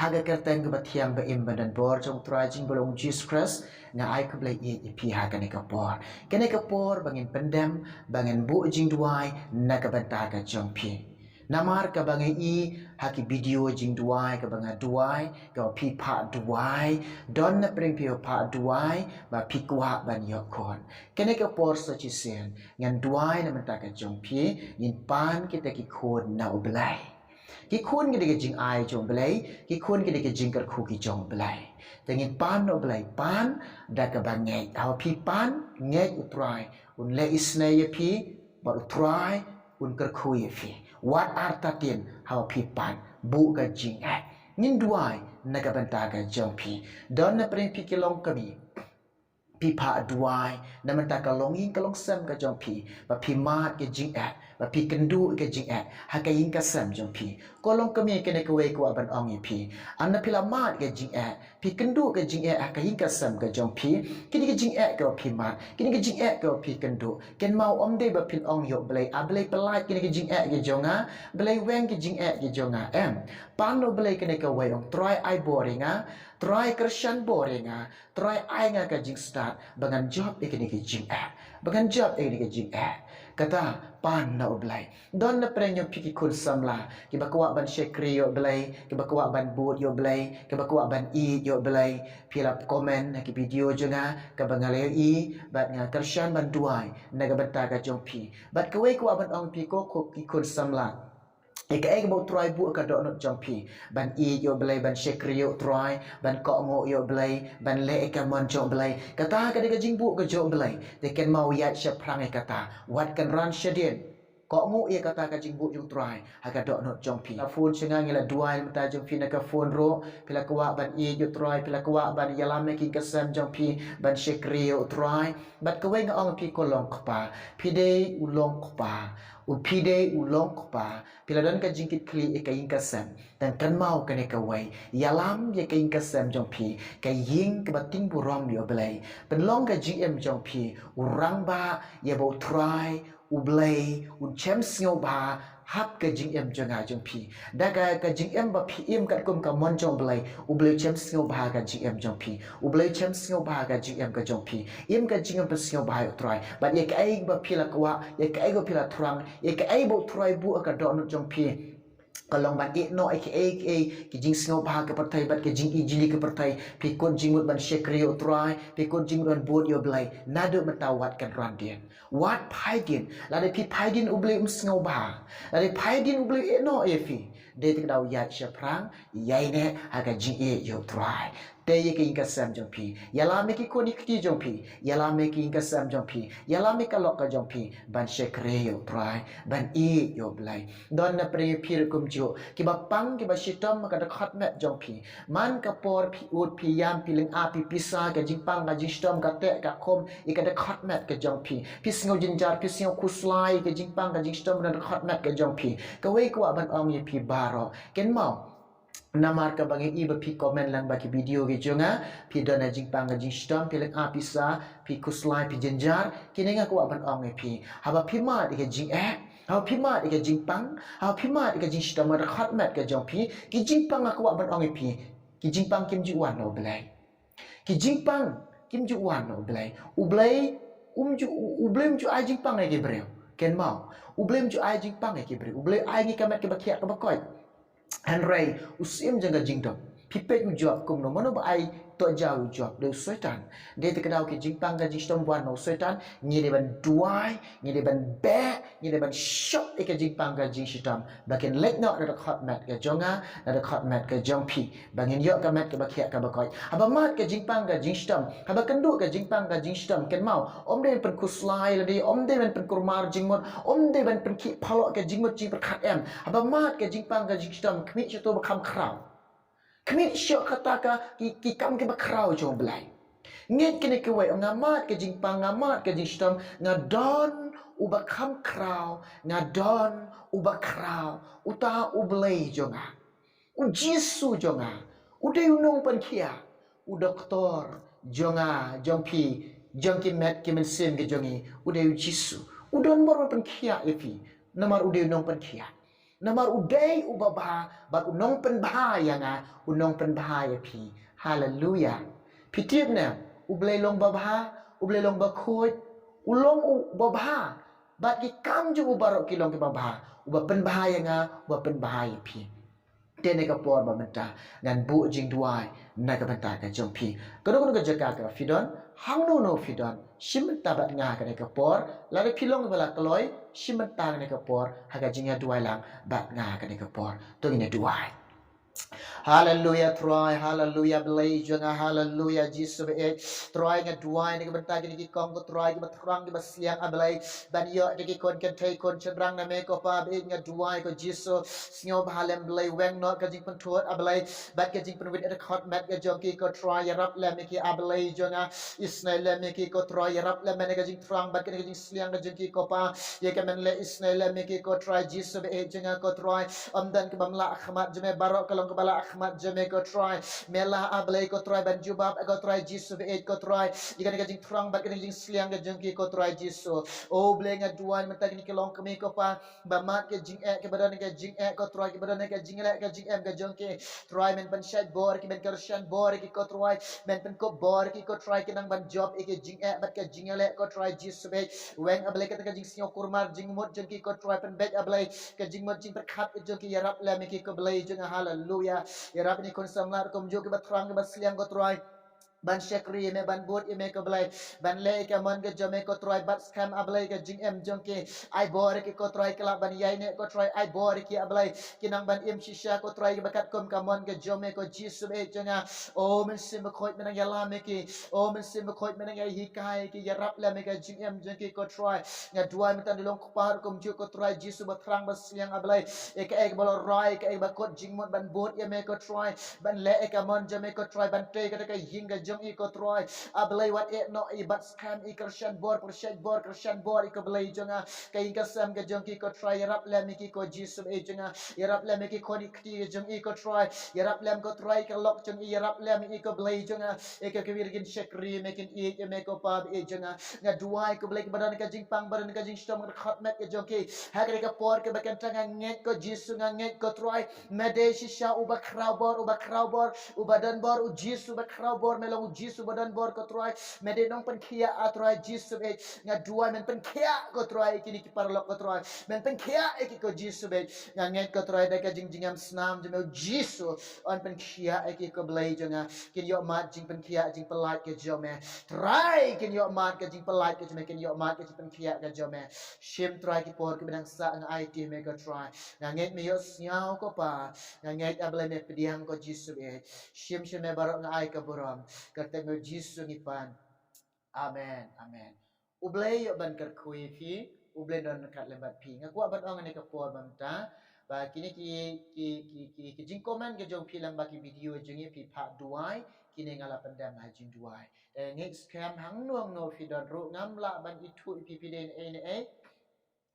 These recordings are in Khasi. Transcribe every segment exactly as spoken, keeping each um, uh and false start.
Ha ka kyrteng kaba thiang ba im ba don bor jong U Trai jingburom Jisu Khrist, nga ai khublei ïa phi ha kane ka por. Kane ka por ba ngin pyndem, ba ngin buh jingduwai na ka bynta ka jong phi. Namar kaba nga i ha ki video jingduwai kaba nga duwai, kaba phi phah duwai, don na pdeng phi ba phah duwai, ba phi kwah ban ïoh khun. Kane ka por sa shisien, ngan duwai na bynta ka jong phi, ngin pan kita ki khun na U Blei. Ki khun ki dei ka jingai jong U Blei, ki khun ki dei ka jingkyrkhu ki jong U Blei. Te ngin pan na U Blei, pan da kaba ngeit. Haba phi pan, ngeit U Trai un leh isynei ïa phi, bad U Trai un kyrkhu ïa phi. Wat artatien haba phi pan, buh ka jingeh. Ngin duwai na ka bynta ka jong phi. Don na pdeng phi ki longkmie, phi phah duwai na bynta ka longïing ka longsem ka jong phi, ba phi mad ka jingeh, ba phi kynduh ka jingeh ha ka ïing ka sem jong phi. Ko longkmie, kane kawei kwah ban ong ïa phi. Ynda phi la mad ka jingeh, phi kynduh ka jingeh ha ka ïing ka sem ka jong phi, kine ki jingeh kiba phi mad, kine ki jingeh kiba phi kynduh, kynmaw, ym dei ba phin ong ïa U Blei, A Blei, pyllait kine ki jingeh ki jong nga, Blei, weng ki jingeh ki jong nga. Em, pan na U Blei kane kawei, ong, Trai, ai bor ïa nga, Trai, kyrshan bor ïa nga, Trai, ai nga ka jingstad ba ngan jop ïa kine ki jingeh, ba ngan jop ïa kine ki jingeh. Kata, pan na U Blei. Don na pdeng jong phi ki khun samla kiba kwah ban shakri ïa U Blei, kiba kwah ban bud ïa U Blei, kiba kwah ban ïeit ïa U Blei. Phi la comment ha ki video jong nga, kaba nga la ïohi, bad nga kyrshan ban duwai na ka bynta ka jong phi. Bad kawei kwah ban ong ïa phi, ko, ko ki khun samla, ïa kaei kaba U Trai buh ha ka dohnud jong phi, ban ïeit ïa U Blei, ban shakri ïa U Trai, ban kohnguh ïa U Blei, ban leh ïa ka mon jong U Blei. Kata ka dei ka jingbuh ka jong U Blei. Te kynmaw, ïaid shaphrang ïa kata, wat kynran shadien. Kohnguh ïa kata ka jingbuh jong U Trai ha ka dohnud jong phi. La phone sha nga, ngi la duwai na ka bynta jong phi na ka phone ruh. Phi la kwah ban ïeit ïa U Trai, phi la kwah ban ïalam ïa ka ïing ka sem jong phi, ban shakri ïa U Trai. Bad kawei nga ong ïa phi, ko longkpa, phi dei u longkpa, u, phi dei u longkpa, phi la don ka jingkitkhlieh ïa ka ïing ka sem. Tang kynmaw kane kawei, ïalam ïa ka ïing ka sem jong phi, ka ïing kaba tyngburom ïa U Blei. Pynlong ka jingim jong phi, u rangbah ïa ba U Trai U Blei un shem sngewbha hap ka jingim jong nga jong phi. Da ka, ka jingim ba phi im katkum ka mon jong U Blei, U Blei un shem sngewbha ka jingim jong phi. U Blei un shem sngewbha ka jingim ka jong phi. Im ka jingim pynsngewbha ïa U Trai. Bad ïa kaei ba phi la kwah, ïa kaei ba phi la thrang, ïa kaei ba U Trai buh ha ka dohnud jong phi, ka long ban ïehnoh ïa kaei kaei ki jingsngewbha ka pyrthei bad ka jingijli ka pyrthei. Phi kut jingmut ban shakri ïa U Trai, phi kut jingmut ban bud ïa U Blei. Naduh mynta wat kynran dien, wat phai dien. Lada phi phai dien, U Blei um sngewbha. Lada phai dien, U Blei u ïehnoh ïa phi. Dei te ka daw ïaid shaphrang, ïaineh ha ka jingïeit ïa U Trai. Tei ïa ka ïing ka sem jong phi, ïalam ïa ki khun ki kti jong phi, ïalam ïa ka ïing ka sem jong phi, ïalam ïa ka lok ka jong phi, ban shakri ïa U Trai, ban ïeit ïa U Blei. Don na pdeng phi ruh kumjuh, kiba pang kiba shitom ha ka dkhot met jong phi. Man ka por phi ud phi ïam, phi lynga, phi pisa, ka jingpang ka jingshitom, ka teh ka khum ïa ka dkhot met ka jong phi. Phi sngew jynjar, phi sngew khuslai ïa ka jingpang ka jingshitom na dkhot met ka jong phi. Kawei kwah ban ong ïa phi baroh, kynmaw, namar kaba nga i ba phi comment lang bad ki video ki jong nga, phi don na jingpang ka jingshitom, phi lynga pisa, phi khuslai, phi jynjar. Kine nga kwah ban ong ïa phi, haba phi mad ïa ka jingeh, haba phi mad ïa ka jingpang, haba phi mad ïa ka jingshitom ha dkhot met ka jong phi, ki jingpang, nga kwah ban ong ïa phi, ki jingpang kim ju wan na U Blei. Ki jingpang kim ju wan na U Blei. U Blei um ju, U Blei um ju ai jingpang ïa ki briew. Kynmaw, U Blei um ju ai jingpang ïa ki briew. U Blei u ai ngi ka met kaba khiah kaba koit. Hynrei u syiem jong ka jingdom. Phi peit u Job kumno, mano ba ai tohjaw ïa u Job? Dei u Soitan. Dei te ka daw ki jingpang ka jingshitom wan na u Soitan, ngi dei ban duwai, ngi dei ban beh, ngi dei ban shop ïa ka jingpang ka jingshitom ba kin leit noh na dkhot met ka jong nga, na dkhot met ka jong phi, ba ngin ïoh ka met kaba khiah kaba koit. Haba mad ka jingpang ka jingshitom, haba kynduh ka jingpang ka jingshitom, kynmaw, ym dei ban pynkhuslai lade, ym dei ban pynkulmar jingmut, ym dei ban pynkhih phalok ka jingmut jingpyrkhat, em. Haba mad ka jingpang ka jingshitom, khmih sha uto ba kham khraw. Khmih sha kata ka, ki, ki kam kiba khraw jong U Blei. Ngeit kine kiwei, nga mad ka jingpang, nga mad ka jingshitom, nga don uba kham khraw, nga don uba khraw, uta U Blei jong nga. U Jisu jong nga, u dei u nongpynkhiah, u doktor jong nga, jong phi, jong ki met ki mynsiem ki jong ngi, u dei u Jisu. U don bor ban pynkhiah ïa phi, namar u dei u nongpynkhiah. Namar u dei uba bha, bad u nongpynbha ïa nga, u nongpynbha ïa phi. Haleluya. Phi tip ne, U Blei long ba bha, U Blei long ba khuid, u long uba bha. Bad ki kam jong u baroh ki long kiba bha, uba pynbha ïa nga, uba pynbha ïa phi. Te na ka por ba mynta ngan buh jingduwai na ka bynta ka jong phi. Kano kano ka jaka kaba phi don, hangno no phi don, shim bynta bad nga ha kane ka por. Lada phi long ba la kloi, shim bynta ha kane ka por ha ka jingïaduwai lang bad nga ha kane ka por. To ngin ïa duwai. Haleluya Trai, haleluya Blei jong nga, haleluya Jisu ba ïeit. Trai, nga duwai na ka bynta kine ki kong ko Trai, kiba thrang kiba sliang A Blei, ban ïoh da ki khun kynthei khun shynrang na me ko Pa ba ïeit. Nga duwai ko Jisu, sngewbha lem Blei, weng noh ka jingpynthut A Blei bad ka jingpynwit ïa ka dkhot met ka jong ki ko Trai. Ïarap lem ïa ki A Blei jong nga, isynei lem ïa ki ko Trai. Ïarap lem ïa ka jingthrang bad ka jingthrang ka jong ki ko Pa. Ïa ka men leh isynei lem ïa ki ko Trai Jisu ba ïeit jong nga ko Trai. Ym don kaba ym lah ha khmat jong me, baroh ka long kaba lah ha khmat jong me ko Trai. Me lah A Blei ko Trai ban jubab ko Trai Jisu ba ïeit ko Trai. Ïa kane ka jingthrang bad kane ka jingthrang ka jong ki ko Trai Jisu. O Blei nga duwai mynta kine ki longkmie ko Pa, ba mad ka jingeh, kiba don ka jingeh ko Trai, kiba don ka jingleh ka jingem ka jong ki. Trai men pynshait bor ïa ki, men kyrshan bor ïa ki ko Trai, men pynkup bor ïa ki ko Trai, ki nang ban jop ïa ka jingeh bad ka jingleh ko Trai Jisu ba ïeit. Weng A Blei kata ka jingsngew kulmar jingmut jong ki ko Trai, pynbeit A Blei ka jingmut jingpyrkhat ka jong ki. Ïarap lem ïa ki ko Blei jong nga, haleluya. Ïarap ïa ki khun samla kumjuh kiba thrang kiba sliang ko Trai, ban shakri ïa me, ban bud ïa me ko Blei, ban leh ïa ka mon ka jong me ko Trai. Bat skhem A Blei ka jingim jong ki, ai bor ïa ki ko Trai, ki lah ban ïaineh ko Trai, ai bor ïa ki A Blei, ki nang ban im shisha ko Trai, kiba katkum ka mon ka jong me ko Jisu ba ïeit jong nga. O Mynsiem Bakhuid, men nang ïalam ïa ki. O Mynsiem Bakhuid, men nang ïahikai ïa ki, ïarap lem ïa ka jingim jong ki ko Trai. Nga duwai mynta ngi long kpa ruh kumjuh ko Trai Jisu ba thrang ba sliang A Blei, ïa kaei kaba la rai, ïa kaei kaba kut jingmut ban bud ïa me ko Trai, ban leh ïa ka mon jong me ko Trai, ban tei kata ka ïing ka jong i ko Trai. A Blei wat ïeh noh i, bat skhem i, kyrshan bor, pynshait bor, kyrshan bor ïa ko Blei jong nga. Ka ïing ka sem ka jong ki ko Trai, ïarap lem ïa ki ko Jisu ba ïeit jong nga. Ïarap lem ïa ki khun ki kti ka jong i ko Trai. Ïarap lem ko Trai ka lok jong i, ïarap lem ïa i ko Blei jong nga. Ïa ka kawei ruh kin shakri ïa me, kin ïeit ïa me ko Pa ba ïeit jong nga. Nga duwai ko Blei kiba don ka jingpang, ba don ka jingshitom, ka dkhot met ka jong ki ha kane ka por kaba kynta, nga ngeit ko Jisu, nga ngeit ko Trai. Me dei shisha uba khraw bor, uba khraw bor, uba don bor, u Jisu uba khraw bor, me long u Jisu uba don bor ko Trai. Me dei nongpynkhiah A Trai Jisu ba ïeit. Nga duwai men pynkhiah ko Trai ïa kine ki paralok ko Trai. Men pynkhiah ïa ki ko Jisu ba ïeit. Nga ngeit ko Trai da ka jingjingim snam jong me u Jisu un pynkhiah ïa ki ko Blei jong nga. Kin ïoh mad jingpynkhiah jingpyllait ka jong me Trai, kin ïoh mad ka jingpyllait ka jong me, kin ïoh mad ka jingpynkhiah ka jong me. Shim Trai ki por kiba dang sah nga aiti ha me ko Trai. Nga ngeit me ïohsngew ko Pa. Nga ngeit A Blei me pdiang ko Jisu ba ïeit. Shim sha me baroh nga ai ka burom. Kyrteng u Jisu ngi pan. Amen, amen. U Blei ïoh ban kyrkhu ïa phi, U Blei don ryngkat lem bad phi. Nga kwah ban ong ha kane ka por mynta ba kine ki, ki, ki, ki, ki jingcomment ka jong phi lyngba ki video jong ngi, phi phah duwai, kine nga la pyndem ha jingduwai. Te nga ngeit skhem hangno hangno phi don ruh, ngam lah ban ithuh ïa phi, phi dei naei naei.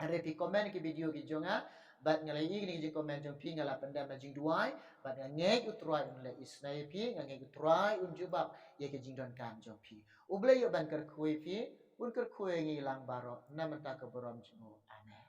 Hynrei phi comment ki video ki jong nga, bad nga la ïohi kine ki jingcomment jong phi, nga la pyndem ha jingduwai, bad nga ngeit u Trai un leh isynei ïa phi, nga ngeit u Trai un jubab ïa ki jingdonkam jong phi. U Blei ïoh ban kyrkhu ïa phi, un kyrkhu ïa ngi lang baroh, na mynta ka burom jong u.